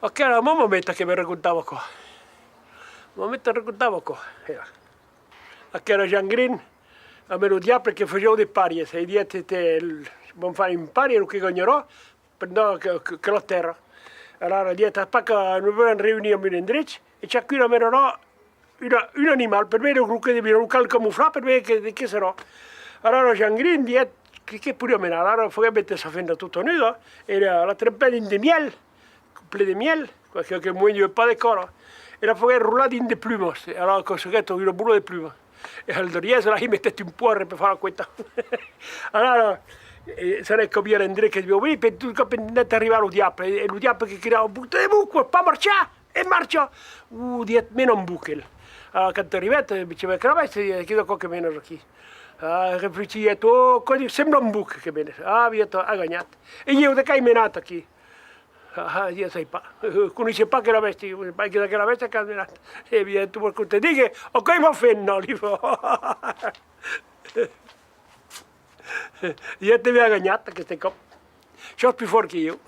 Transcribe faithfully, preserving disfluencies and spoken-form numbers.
Aquela, ma mameta que me racontava aquò. Ma mameta racontava aquò, era. Aquela Jean Grin, amb lo diable que fasián de parias, e dièt, c'était, van far un pari, lo que ganharà, pendent que, que, que la tèrra. Alara dièt, a pas que nos volèm reunir en un endrech, e chacun amenarà una, un animal, per veire lo que devia, lo cal camuflar, per veire que, de qué serà. Alara Jean Grin dièt, que, que podiá menar, alara faguèt metre sa femna tota nuda, e la, la trempèt dins de mièl, ple de mièl, parce que, que moin de pas de còla, e la faguèt rolar dins de plumas, e alara que seguèt una bola de plumas. E al darrièr, la i metèt un pòrre per far la cueta. Alara, e, sabèt que aviá l'endrech que deviá obrir, per tot còp n'èt arribat lo diable, e lo diable que cridava, bota de boca, pas marchar! E marcha! O dièt, mena un boc, el. Alara, quand arribèt, e, me chivèt aquela bèstia, dièt, qu'es aquò que menas aquí? A, reflechièt, o, aquò sembla un boc que menas. A, aviá, a ganhat. E ieu, de qu'ai menat aquí? A, a, ieu sai pas. Coneissi pas aquela bèstia, coneissi pas qu'es aquela bèstia qu'as menat. E bien, tu vòls que te digue? Aquò es ma femna, li fa. Ieu te vei a ganhat aqueste còp. Siás pus fòrt que ieu.